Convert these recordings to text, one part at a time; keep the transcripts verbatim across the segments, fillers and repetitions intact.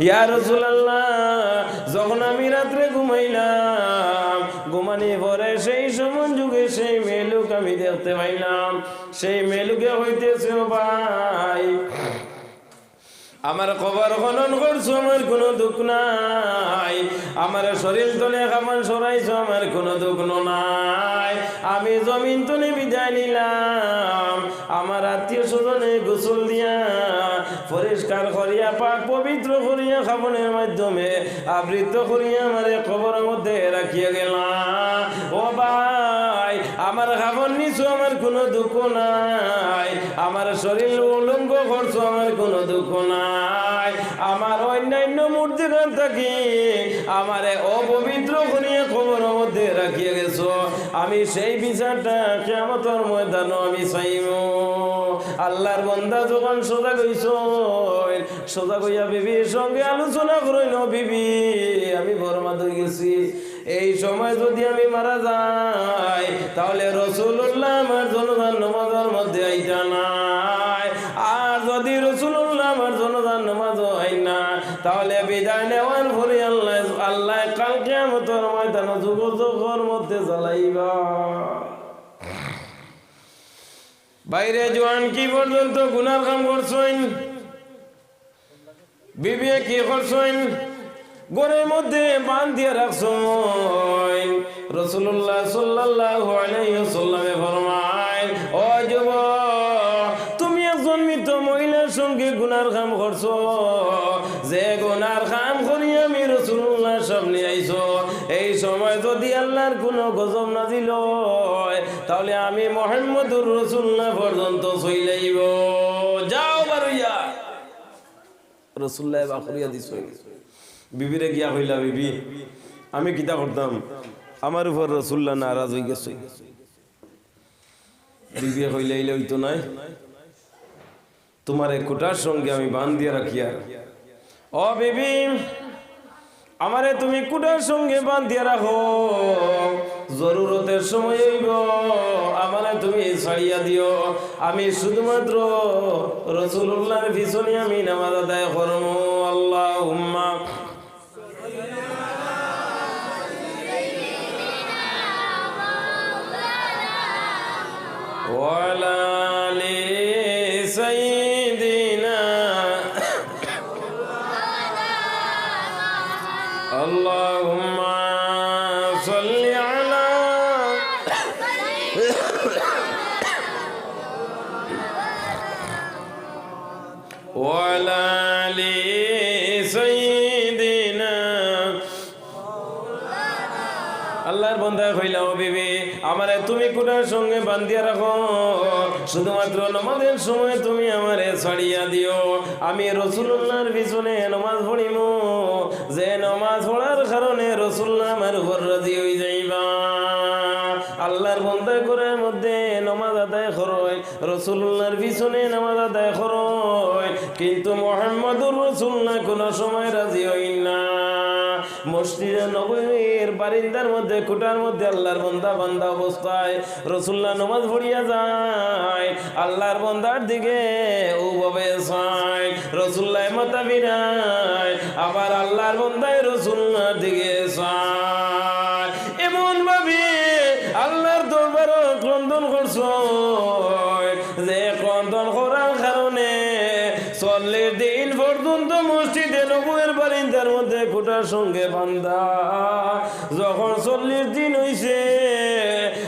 ইয়া রাসূলুল্লাহ, যখন আমি রাত্রে ঘুমাইলাম, ঘুমানি পরে সেই সময় যুগে সেই মেয়েলোক আমি দেখতে পাইলাম। সেই মেয়েলোকে কইতেছে, "ও ভাই, আমার কবর খনন করছো, আমার কুনু দুখ নাই। আমার শরীর তনে কাফন সরাইছো, আমার কুনু দুখ নাই। আমি জমিন তনে বিদায় নিলাম। আমার আত্মীয় স্বজনে গোসল দিয়া, পরিষ্কার করিয়া, পাক পবিত্র করিয়া, কাফনের মাধ্যমে আবৃত করিয়া আমারে কবরর মধ্যে রাখিয়া গেলা। ও ভাই, আমার কাফন নিছো, আমার কুনু দুখ নাই। আমার শরীর উলঙ্গ করছো, আমার কুনু দুখ নাই। আমার অন্যান্য মূর্তিখান থাকি আমারে অপবিত্র করিয়া কবরর মধ্যে রাখিয়া গেছো। আমি সেই বিচারটা কিয়ামতর ময়দানো আমি চাইমু।" আল্লাহর বন্দা যখন সজাগ অইছইন, সজাগ অইয়া বিবির সঙ্গে আলোচনা করইন, "ও বিবি, আমি বরবাদ অইগেছি। এই সময় যুদি আমি মারা যাই, তাহলে রাসূলুল্লাহ আমার জানাজার নামাজর মধ্যে আইতা নায়। আর যুদি রাসূলুল্লাহ আমার জানাজার নামাজো আইন না, তাহলে বিদায় নেওয়ার পরে আল্লাহ, আল্লাহ কাল কিয়ামতর ময়দানো দুজখর মধ্যে জ্বালাইবা।" ভাইরে, জোয়ান কি পর্যন্ত গুনার কাম করছইন? বিবিয়ে কি করছইন? ঘরর মধ্যে বান্ধিয়া রাখছইন। রাসূলুল্লাহ সাল্লাল্লাহু আলাইহি ওয়াসাল্লামে ফরমাইন, "ও যুবক, তুমি একজন মৃত মহিলার সঙ্গে গুনার কাম করছো। যে গুনার কাম করি আমি রাসূলুল্লাহর সামনে আইছো, এই সময় যুদি আল্লাহর কুনু গজব নাজিল অয়, তাহলে আমি মুহাম্মদুর রাসূলুল্লাহ পর্যন্ত চইলাইবো। যাও বারইয়া।" রাসূলুল্লাহ বাখরিয়া দিছইন। বিবিরে গিয়া কইলা, "বিবি, আমি কিতা করতাম? আমার উপর রাসূলুল্লাহ নারাজ অইগেছইন।" বিবিয়ে কইলা, "ইলা অইতো নায়, তুমারে খুটার সঙ্গে আমি বান্ধিয়া রাখিয়ার।" ও বিবি, আমারে তুমি খুটার সঙ্গে বান্ধিয়া রাখো, জরুরতের সময় অইবো, আমারে তুমি ছাড়িয়া দিও। আমি শুধুমাত্র রাসূলুল্লাহর পিছনে আমি নামাজ আদায় করমু। আল্লাহুম্মা ওয়া আলা আলি সাইয়্যিদিনা। আল্লাহুম্মা সাল্লি আলা ওয়া আলা আলি সাইয়্যিদিনা। আল্লাহর বন্দায় কইলা, "ও বিবি, আমারে তুমি খুটার সঙ্গে বান্ধিয়া রাখো, শুধুমাত্র নামাজের সময় তুমি আমারে ছাড়িয়া দিও, আমি রাসূলুল্লাহর পিছনে নামাজ পড়িমু, যে নামাজ পড়ার কারণে রাসূলুল্লাহ আমার উপর রাজি অইযাইবা।" আল্লাহর বন্দায় ঘরর মধ্যে নামাজ আদায় করইন, রাসূলুল্লাহর পিছনে নামাজ আদায় করইন, কিন্তু মুহাম্মদুর রাসূলুল্লাহ কুনু সময় রাজি অইন না। মসজিদে নববীর বারিন্দার মধ্যে, খুটার মধ্যে আল্লাহর বন্দা বান্ধা অবস্থায় রাসূলুল্লাহ নামাজ পড়িয়া যাইন। আল্লাহর বন্দার দিকে অউভাবে চাইন, রাসূলুল্লাহ মাথা ফিরাইন, আবার আল্লাহর বন্দায় রাসূলুল্লাহর দিকে চাইন। এমন ভাবে আল্লাহর দরবারো ক্রন্দন করছইন, যে ক্রন্দন করার কারণে চল্লিশ দিন পর্যন্ত মসজিদে নববীর বারিন্দার মধ্যে খুটার সঙ্গে বান্ধা। যখন চল্লিশ দিন অইছে,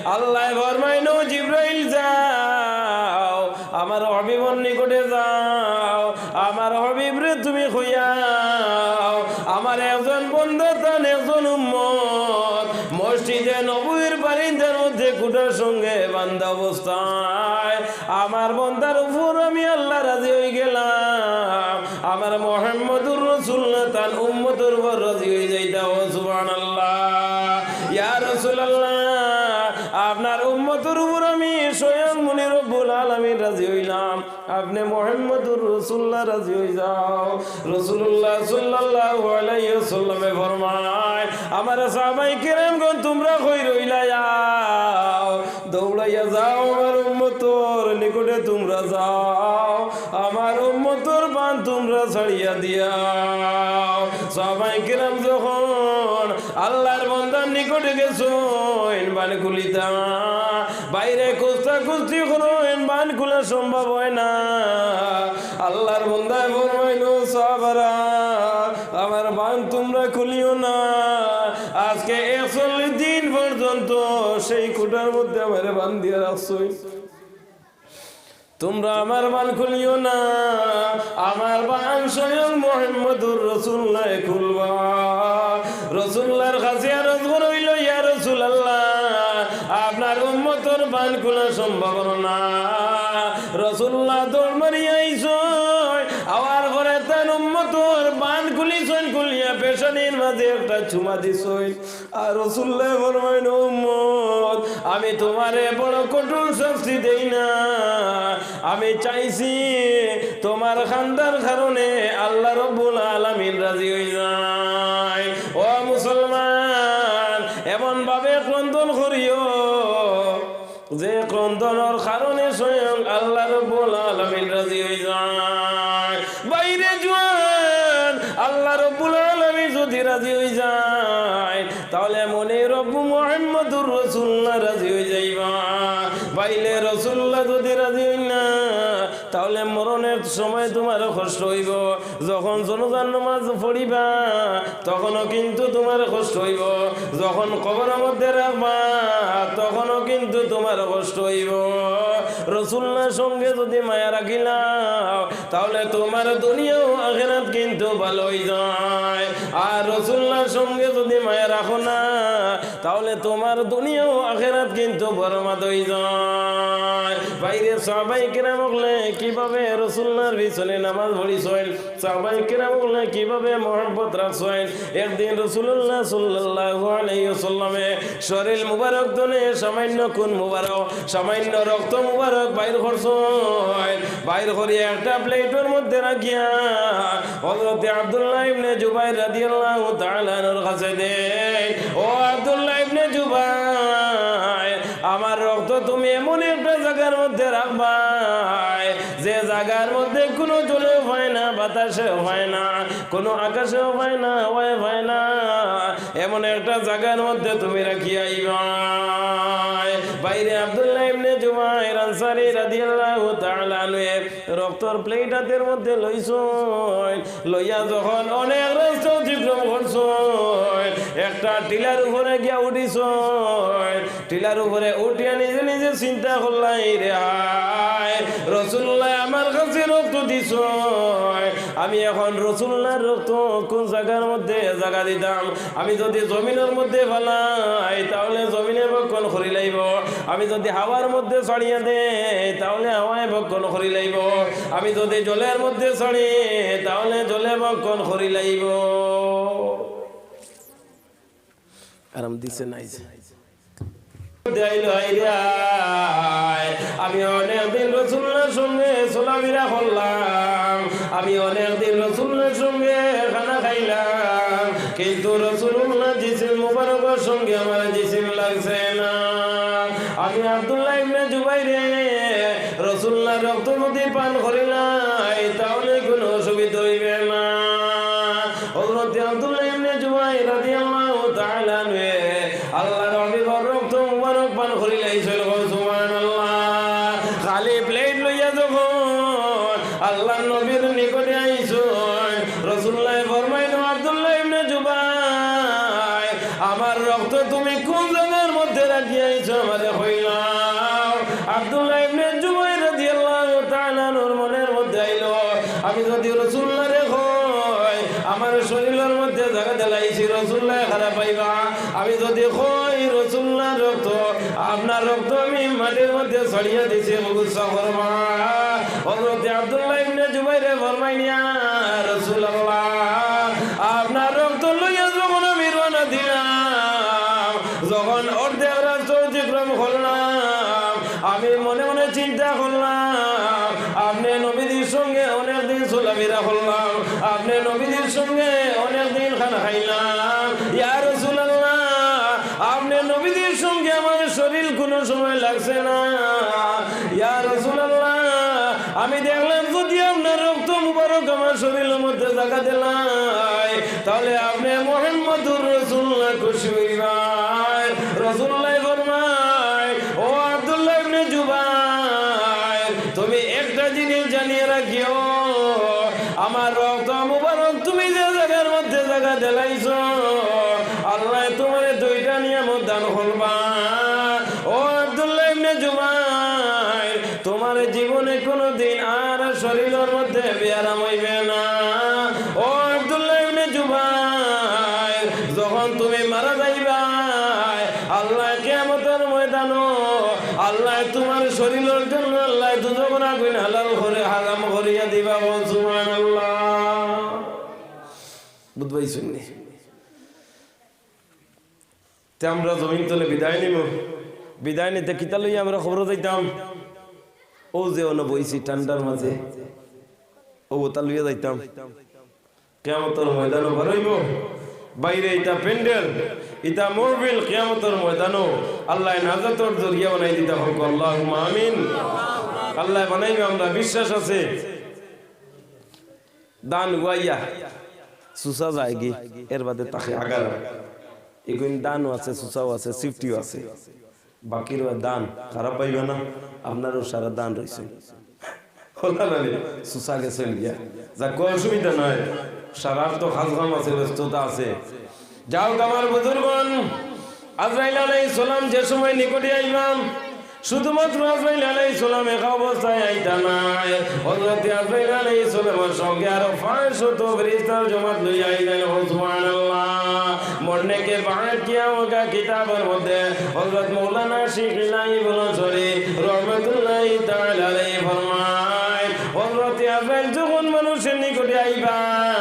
আল্লায় ফরমাইন, "ও জিব্রাইল, যাও, আমার হাবিবর নিকটে যাও, আমার হাবিবরে তুমি কইয়াও, আমার একজন বন্দা, তান একজন উম্মত মসজিদে নববীর বারিন্দার মধ্যে খুটার সঙ্গে বান্ধা অবস্থায় আমার বন্দার উপর আমি আল্লাহ রাজি অইগেলাম, আমার মুহাম্মদুর রাসূলুল্লাহ তান উম্মতর উপর রাজি অইযাইতা।" ও সুবহানাল্লাহ। ইয়া রাসূলুল্লাহ, আপনার উম্মতর উপর আমি স্বয়ং মুনি রব্বুল আলামিন রাজি অইলাম, আপনে মুহাম্মদুর রাসূলুল্লাহ রাজি অইযাও। রাসূলুল্লাহ সাল্লাল্লাহু আলাইহি ওয়াসাল্লামে ফরমাইন, আমার সাহাবায়ে কেরামগণ, তুমরা কই রইলায়? আও, দৌড়াইয়া যাও, আমার উম্মতর নিকটে তুমরা যাও, আমার উম্মতর বান তুমরা ছাড়িয়া দিয়াও। সাহাবায়ে কেরাম যখন আল্লাহর বান্দার নিকটে গেছইন বান খুলিতা, বাইরে কুস্তা কুস্তি করইন, বান খুলা সম্ভব অয় না। আল্লাহর বান্দায় ফরমাইন, "ও সাহাবারা, আমার বান তুমরা খুলিও না, আজকে একচল্লিশ দিন পর্যন্ত সেই খুটার মধ্যে আমারে বান্ধিয়া রাখছইন।" তুমরা আমার বান খুলিও না, আমার বান স্বয়ং মুহাম্মদুর রাসূলুল্লায় খুলবা। রাসূলুল্লাহর কাছে আরজ করা অইলো, "ইয়া রাসূলুল্লাহ, আপনার উম্মতর বান খুলা সম্ভব না।" রাসূলুল্লাহ দৌড় মারিয়া আইছইন, আওয়ার পরে তান উম্মতর বান খুলিছইন, খুলিয়া পেশানির মাঝে একটা চুমা দিছইন। আর রাসূলুল্লায় ফরমাইন, "ও উম্মত, আমি তুমারে বড় কঠোর শাস্তি দেই না, আমি চাইছি তুমার কান্দার কারণে আল্লাহ রাব্বুল আলামিন রাজি অইযাইন।" ও মুসলমান, এমন ভাবে ক্রন্দন করিও, যে ক্রন্দনর কারণে স্বয়ং আল্লাহ রাব্বুল আলামিন রাজি অইযাইন। ভাইরে জোয়ান, আল্লাহ রাব্বুল আলামিন যুদি রাজি অইযাইন, তাইলে মনে রব্বু মুহাম্মদুর রাসূলুল্লাহ রাজি অইযাইবা। ভাইরে রাসূলুল্লাহ যুদি রাজি অইন না, তাইলে মরণর সময় তুমার কষ্ট অইবো। যখন জানাজার নামাজ পড়িবা, তখনও কিন্তু তুমার কষ্ট অইবো। যখন কবরর মধ্যে রাখবা, তখনও কিন্তু তুমার কষ্ট অইবো। রাসূলুল্লাহর সঙ্গে যুদি মায়া রাখিলাও, তাইলে তুমার দুনিয়া ও আখিরাত কিন্তু ভালা অইযায়। আর রাসূলুল্লাহর সঙ্গে যুদি মায়া রাখো না, তাইলে তুমার দুনিয়া ও আখিরাত কিন্তু বরবাদ অইযায়। ভাইরে, সাহাবায়ে কেরাম অকলে কিভাবে রাসূলুল্লাহর পিছনে নামাজ পড়ছইন, সাহাবায়ে কেরাম অকলে কিভাবে মহব্বত রাখছইন। একদিন রাসূলুল্লাহ সাল্লাল্লাহু আলাইহি ওয়াসাল্লামে শরীর মুবারক থনে সামান্য খুন মুবারক, সামান্য রক্ত মুবারক বাইর করছইন। বাইর করিয়া একটা প্লেটর মধ্যে রাখিয়া হযরতে আব্দুল্লাহ ইবনে জুবাইর রাদিয়াল্লাহু তাআলা আনহুর কাছে দেইন, "ও আব্দুল্লাহ ইবনে জুবাইর, আমার রক্ত তুমি এমন একটা জাগার মধ্যে রাখবায়, যে জাগার মধ্যে কুনু জলেও পায় না, বাতাসেও পায় না, কুনু আকাশেও পায় না, হাওয়ায় পায় না, এমন একটা জাগার মধ্যে তুমি রাখিয়া আইবায়।" ভাইরে, আব্দুল্লাহ ইবনে জুবাইর আনসারী রাদিয়াল্লাহু তাআলা আনহু রক্তর প্লেট আতর মধ্যে লইছইন, লইয়া যখন অনেক রাস্তা অতিক্রম করছইন, একটা টিলার উপরে গিয়া উঠিছইন। টিলার উপরে উঠিয়া নিজে নিজে চিন্তা করলা, "রে হায়, রাসূলুল্লাহ আমার কাছে রক্ত দিছইন, আমি এখন রাসূলুল্লাহর রক্ত কুন জাগার মধ্যে জাগা দিতাম?" আমি যুদি জমিনর মধ্যে ফালাই, তাইলে জমিনে ভক্ষণ করিলাইবো। আমি যুদি হাওয়ার মধ্যে ছাড়িয়া দেই, তাইলে হাওয়ায় ভক্ষণ করিলাইবো। আমি যুদি জলর মধ্যে ছাড়ি, তাইলে জলে ভক্ষণ করিলাইবো। আরাম দিছে নাই? দেইল হায় রে হায়। আমি অনেক দিন রাসূলুল্লাহর সঙ্গে চলাফিরা করলাম, আমি অনেক দিন রাসূলুল্লাহর সঙ্গে খানা খাইলাম, কিন্তু রাসূলুল্লাহর জিসিম মুবারকর সঙ্গে আমার জিসিম লাগছে না। আমি আব্দুল্লাহ ইবনে জুবাইরে রাসূলুল্লাহর রক্ত যুদি পান করিলাই, তাইলে কুনু অসুবিধা অইবে না। হযরতে আব্দুল্লাহ ইবনে জুবাইর রাদিয়াল্লাহু তাআলা আনহু আল্লাহর হাবিবর রক্ত মুবারক পান করিলাইছইন। সুবহানাল্লাহ। খালি প্লেট লইয়া যখন আল্লাহর নবীর নিকটে আইছইন, রাসূলুল্লাহ ফরমাইন, "আব্দুল্লাহ ইবনে জুবাইর, আমার রক্ত তুমি কুন জাগার মধ্যে রাখিয়া আইছো, আমারে কইলাও।" আব্দুল্লাহ ইবনে জুবাইর রাদিয়াল্লাহু তাআলা আনহুর মনর মধ্যে আইলো, "আমি যুদি রাসূলুল্লাহরে কই, আমার শরীলর মধ্যে জাগা দিলাইছি, রাসূলুল্লাহ খারাপ পাইবা। আমি যুদি কই, রাসূলুল্লাহর রক্ত, আপনার রক্ত আমি মাটির মধ্যে ছড়িয়া দিছি, গুসা করবা।" হযরতে আব্দুল্লাহ ইবনে জুবাইরে ফরমাইন, "ইয়া রাসূলুল্লাহ, আপনার রক্ত লইয়া যখন আমি রওনা দিলাম, যখন অর্ধেক রাস্তা অতিক্রম করলাম, আমি মনে মনে চিন্তা করলাম, আপনে নবীজির সঙ্গে অনেক দিন চলাফিরা করলাম, আপনে নবীজির সঙ্গে অনেক দিন খানা খাইলাম। ইয়া রাসূলুল্লাহ, আপনে নবীজির সঙ্গে আমার শরীল কুনু সময় লাগছে না। ইয়া রাসূলুল্লাহ, আমি দেখলাম যুদি আপনার রক্ত মুবারক আমার শরীলর মধ্যে জাগা দিলাই, তাহলে আপনে মুহাম্মাদুর রাসূলুল্লাহ খুশি অইবায়। রাসূলুল্লাহ ফরমায়, "ও আব্দুল্লাহ ইবনে জুবাইর, তুমি একটা জিনিস জানিয়া রাখিও, আমার রওজা মুবারক তুমি যে জাগার মধ্যে জাগা দিলাইছো, আল্লায় তুমারে দুইটা নিয়ামত দান করবা।" ও আব্দুল্লাহ ইবনে জুবাইর, তুমার জীবনে কুনুদিন আর শরীলর মধ্যে বেয়ারাম অইবে না। ও আব্দুল্লাহ ইবনে জুবাইর, যখন তুমি মারা যাইবায়, আল্লায় কিয়ামতর ময়দানো, আল্লায় তুমার শরীলর জন্য আল্লায় দুজখর আগুইন হালাল করি, হারাম করিয়া দিবা। ও সুবহানাল্লাহ। বুঝবাই শুননি? তে আমরা জমিন তলে বিদায় নিমু। বিদায় নিতে কিতা লইয়া আমরা কবরো যাইতাম? অউ যে অনো বইছি ঠান্ডার মাঝে, অউ অতা লইয়া যাইতাম। কিয়ামতর ময়দানো বার অইবো। বাইরে ইটা প্যান্ডেল, ইটা মহফিল, কিয়ামতর ময়দানো আল্লায় নাজাতর জরিয়া বানাই দিতা হউক। আল্লাহুম্মা আমিন। আল্লায় বানাইবা, আমরা বিশ্বাস আছে। ধান উয়াইয়া চুচা যায়গি, এর বাদে থাকে আগার। ইগুন ধানও আছে, চুচাও আছে, সিফটিও আছে। বাকি রয় ধান, খারাপ পাইবা না, আপনারও সারা ধান রইছে। হলা না রে, চুচা গেছে গিয়া। যাক, কোনো অসুবিধা নাই, সারার তো কাজ কাম আছে, ব্যস্ততা আছে। যাউক আমার বুজুর্গন, আজরাইল আলাইহিস সালাম যে সময় নিকটে আইবা, শুধুমাত্র আজরাইল আলাইহিস সালাম একা অবস্থায় আইতা নায়। হযরতে আজরাইল আলাইহিস সালামর সঙ্গে আরো পাঁচশত ফেরেশতার জমাত লইয়া আইলেন। সুবহানাল্লাহ। মরনে কে বাদ কিয়া হোগা কিতাবর মধ্যে হযরত মাওলানা শেখ ইলাহি বুলছড়ি রহমাতুল্লাহি তাআলা আলাইহি ফরমায়, হযরতে আজরাইল যখন মানুষর নিকটে আইবা,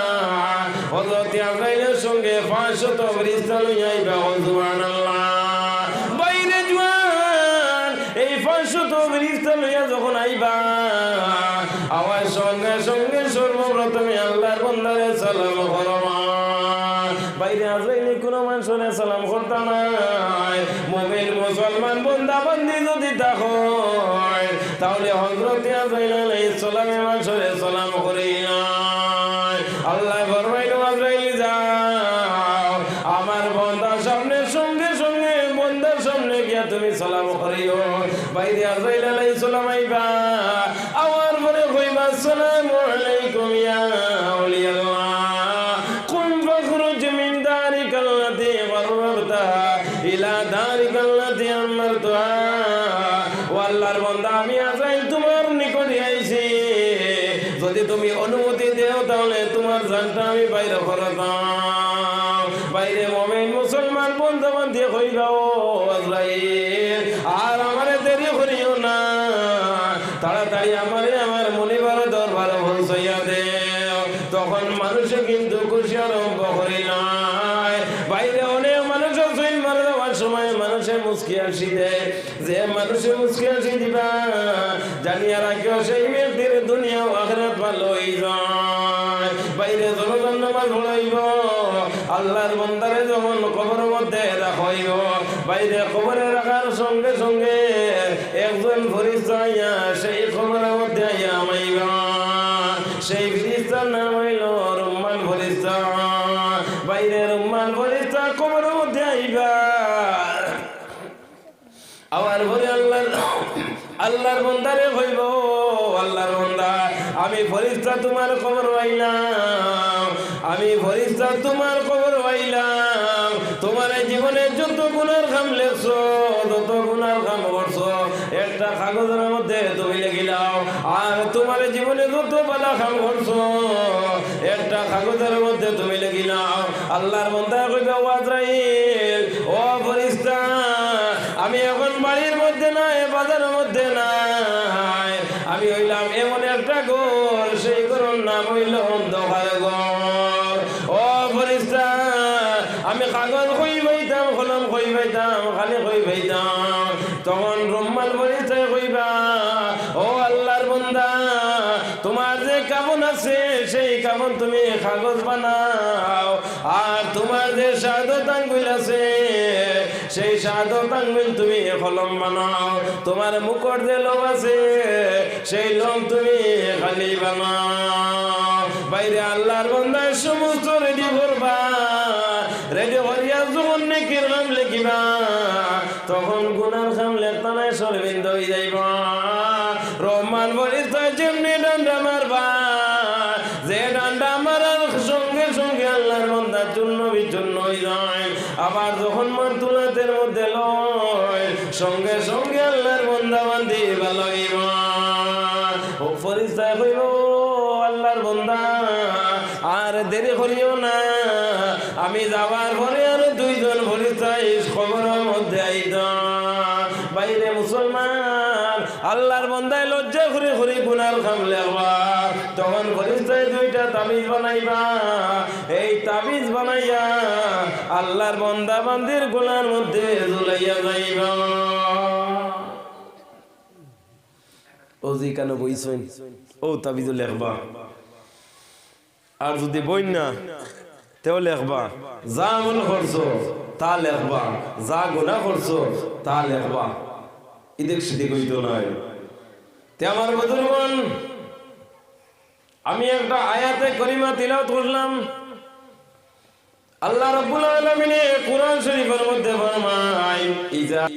হযরতে আজরাইলর সঙ্গে পাঁচশত ফেরেশতা লইয়া আইবা। সুবহানাল্লাহ। বাইরে জুয়ান, এই পাঁচশত ফেরেশতা লইয়া যখন আইবা, আওয়ার সঙ্গে সঙ্গে সর্বপ্রথমে আল্লার বন্দারে সালাম করবা। বাইরে আজরাইলে কোনো মানষরে সালাম করতা নায়। মুমিন মুসলমান বন্দা বান্দি যদি থাকইন, তাহলে হযরতে আজরাইল আলাইহিস সালামে মানষরে সালাম করিলায়। আল্লায় ফরমাইন, "আজরাইল যাও, আমার বন্দার সামনে, সঙ্গে সঙ্গে বন্দার সামনে গিয়া তুমি সালাম করিও।" বাইরে আজরাইল আলাইহিস সালাম আইবা, আওয়ার পরে কইবা, "আসসালামু আলাইকুম ইয়া আউলিয়াল্লাহ, কুম ফাখরুজ মিন দারিকাল্লাতী কাররাবতাহা ইলা দারিকাল্লাতী আমারতুহা।" ও আল্লার বন্দা, আমি আজরাইল তুমার নিকটে আইছি, যদি তুমি অনুমতি দেও, তাহলে তুমার জানটা আমি বাইর করতাম। বাইরে মুমিন মুসলমান বন্দা বান্দি কইবা, "ও আজরাইল, আর আমারে দেরি করিও না, তাড়াতাড়ি আমারে আমার মনিবর দরবারো পৌঁছাইয়া দেও।" তখন মানষে কিন্তু খুশি আরম্ভ করিলায়। বাইরে অনেক মানুষ আছইন, মারা যাওয়ার সময় মানষে মুচকি হাসি দেয়। যে মানষে মুচকি হাসি দিবা, জানিয়া রাখিও, সেই ব্যক্তির দুনিয়া ও আখিরাত ভালা অইযায়। বাইরে জনাজার নামাজ পড়াইবো, আল্লার বন্দারে যখন কবরর মধ্যে রাখা অইবো, বাইরে কবরে রাখার সঙ্গে সঙ্গে একজন ফেরেশতা আইয়া সেই কবরর মধ্যে আইয়া হামাইবা। সেই ফেরেশতার নাম অইলো রুম্মান ফেরেশতা। বাইরে রুম্মান ফেরেশতা কবরর মধ্যে আইবা। আওয়ার পরে আল্লার, আল্লার বন্দারে কইবো, "আল্লার বন্দা, আমি ফেরেশতা তুমার কবরো আইলাম, আমি ফেরেশতা তুমার কবরো আইলাম, তুমার এই জীবনে যত গুনার কাম লেখছো, যত গুনার কাম করছো, একটা কাগজর মধ্যে তুমি লেখিলাও, আর তুমার জীবনে যত ভালা কাম করছো, একটা কাগজর মধ্যে তুমি লেখিলাও।" আল্লার বন্দায় কইবা, "ও আজরাইল, ও ফেরেশতা, আমি এখন বাড়ির মধ্যে নাই, বাজারর মধ্যে নাই, আমি অইলাম এমন একটা ঘর, সেই ঘরর নাম অইলো অন্ধকার ঘর। ও ফেরেশতা, আমি কাগজ কই পাইতাম, কলম কই পাইতাম, কালি কই পাইতাম?" তখন রুম্মান ফেরেশতায় কইবা, "ও আল্লার বন্দা, তুমার যে কাফন আছে, সেই কাফন তুমি কাগজ বানাও, আর তুমার যে শাহাদত আঙ্গুল আছে, সেই শাহাদত আঙ্গুল তুমি কলম বানাও, তুমার মুখর যে লোম আছে, সেই লোম তুমি কালি বানাও।" বাইরে আল্লার বন্দায় সমস্ত রেডি করবা। নেকির কাম লেখিবা, তখন গুনার কাম লেখতা নায়, শরমিন্দা অইযাইবা। রহমান ফিরিস্তায় যেমনে ডান্ডা মারবা, যে ডান্ডা মারার সঙ্গে সঙ্গে আল্লার বন্দা চূর্ণ বিচূর্ণ অইযায়। আবার যখন মাতুল আতর মধ্যে লয়, সঙ্গে সঙ্গে আল্লার বন্দা বান্দি ভালা অইবা। ও ফিরিস্তায় কইবা, "ও আল্লার বন্দা, আর দেরি করিও না, আমি যাওয়ার পরে আরো দুইজন ফিরিস্তা কবরর মধ্যে আইতা।" ভাইরে মুসলমান, আল্লার বন্দায় লজ্জা করি করি গুনার কাম লেখবা, তখন ফিরিস্তায় দুইটা তাবিজ বানাইবা। এই তাবিজ বানাইয়া আল্লার বন্দা বান্দির গলার মধ্যে ঝুলাইয়া যাইবা। ও যেখানো বইছইন, অউ তাবিজো লেখবা। আর যুদি বইন না, তেও লেখবা। যা আমল করছো, তা লেখবা। যা গুনা করছো, তা লেখবা। ইদিক সিদিক অইতো নায়। তে আমার বুজুর্গগণ, আমি একটা আয়াতে করিমা তিলাওয়াত করলাম। আল্লাহ রাব্বুল আলামিনে কুরআন শরীফর মধ্যে ফরমায়, "ইজা